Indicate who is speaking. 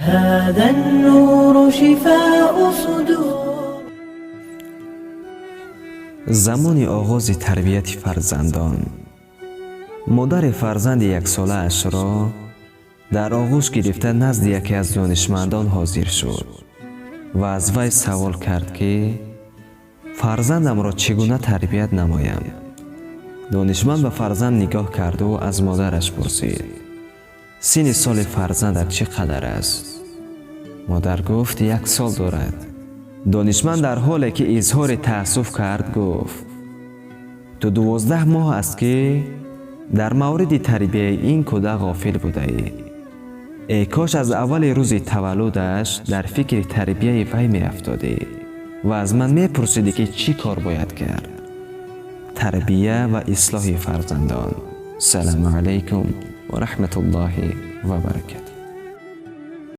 Speaker 1: هذا النور شفاء صدور.
Speaker 2: Замони оғози тарбияти фарзандон. Модари фарзанди яксолаашро дар оғӯш гирифта назди яке аз донишмандон ҳозир шуд ва аз вай савол кард, ки фарзандамро чӣ гуна тарбият намоям. Донишманд ба фарзанд нигоҳ карду аз модараш пурсид: «Синни соли фарзандат чӣ қадар аст?» Модар гуфт: «1 сол дорад». Донишманд дар ҳоле ки изҳори таассуф кард, гуфт: «Ту 12 моҳ аст, ки дар мавриди тарбияи ин кӯдак ғофил будаӣ. Эй кош аз аввали рӯзи таваллудаш дар фикри тарбияи вай меафтодӣ ва аз ман мепурсидӣ, ки чӣ кор бояд кард». Тарбия ва ислоҳи фарзандон. Салому алайкум ва раҳматуллоҳи ва баракатуҳ.